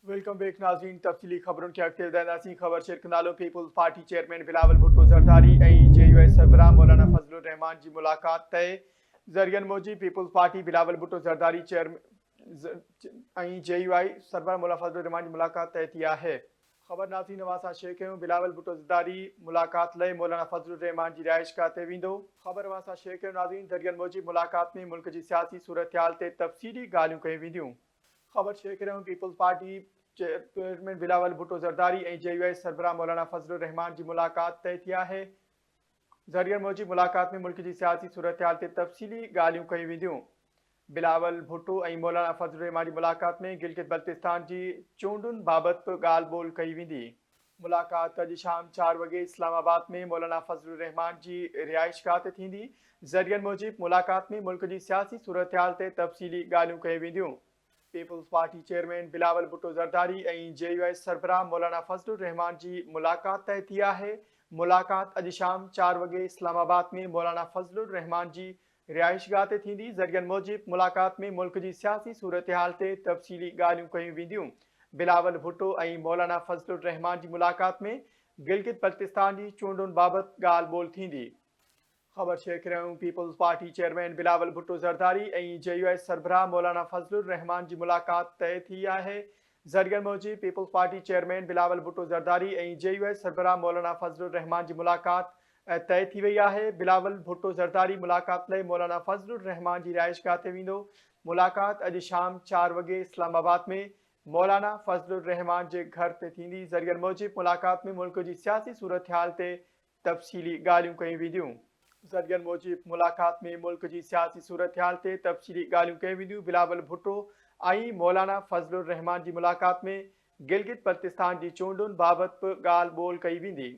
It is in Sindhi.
Welcome back ناظرين تفصيلي خبرن کي اڳتي وڌائينداسين خبر share ڪندالو Peoples Party chairman Bilawal Bhutto Zardari ۽ J U I سربراهه مولانا فضل الرحمان جي ملاقات طئي ذريعن موجب Peoples Party Bilawal Bhutto Zardari chairman ۽ J U I سربراهه مولانا فضل الرحمان جي ملاقات طئي ٿي آهي. خبر ناظرين اوهان سان شيئر ڪيون بلاول ڀٽو زرداري ملاقات لئي مولانا فضل الرحمان جي رهائشگاهه تي ويندو. خبر اوهان سان شيئر ڪيون ناظرين ذريعن موجب ملاقات ۾ ملڪ جي سياسي صورتحال تي تفصيلي ڳالهيون ڪيون وينديون. خبر شيئر ڪريون Peoples Party chairman Bilawal Bhutto Zardari ۽ J U I سربراهه مولانا فضل الرحمان جي ملاقات طئي ٿي آهي. ذريعن موجب ملاقات ۾ ملڪ جي سياسي صورتحال تي تفصيلي ڳالهيون ڪيون وينديون. بلاول ڀٽو ۽ مولانا فضل الرحمان جي ملاقات ۾ گلگت بلتستان جي چونڊن بابت به ڳالهه ٻولهه ڪئي ويندي. ملاقات اڄ شام چار وڳي اسلام آباد ۾ مولانا فضل الرحمان جي رهائشگاهه تي ٿيندي. ذريعن موجب ملاقات ۾ ملڪ جي سياسي صورتحال تي تفصيلي ڳالهيون ڪيون وينديون. Peoples Party chairman Bilawal Bhutto Zardari ۽ J U I سربراهه مولانا فضل الرحمان جي ملاقات طئي ٿي آهي. ملاقات اڄ شام چار وڳي اسلام آباد ۾ مولانا فضل الرحمان جي رهائشگاهه تي ٿيندي. ذريعن موجب ملاقات ۾ ملڪ جي سياسي صورتحال تي تفصيلي ڳالهيون ڪيون وينديون. بلاول ڀٽو ۽ مولانا فضل الرحمان جي ملاقات ۾ گلگت بلتستان جي چونڊن بابت ڳالهه ٻولهه ٿيندي. خبر شيئر ڪريون Peoples Party chairman Bilawal Bhutto Zardari ۽ J U I سربراهه مولانا فضل الرحمان جي ملاقات طئي ٿي آهي. ذريعن موجب Peoples Party chairman Bilawal Bhutto Zardari ۽ J U I سربراهه مولانا فضل الرحمان جي ملاقات طئي ٿي وئي آهي. بلاول ڀٽو زرداري ملاقات لاء مولانا فضل الرحمان جي رهائشگاهه تي ويندو. ملاقات اڄ شام چار وڳي اسلام آباد ۾ مولانا فضل الرحمان جي گهر تي ٿيندي. ذريعن موجب ملاقات ۾ ملڪ جي سياسي صورتحال تي تفصيلي ڳالهيون ڪيون وينديون. ذريعن موجب ملاقات ۾ ملڪ جي سياسي صورتحال تي تفصيلي ڳالهيون ڪيون وينديون. بلاول ڀٽو ۽ مولانا فضل الرحمان جي ملاقات ۾ گلگت بلتستان جي چونڊن بابت به ڳالهه ٻولهه ڪئي ويندي.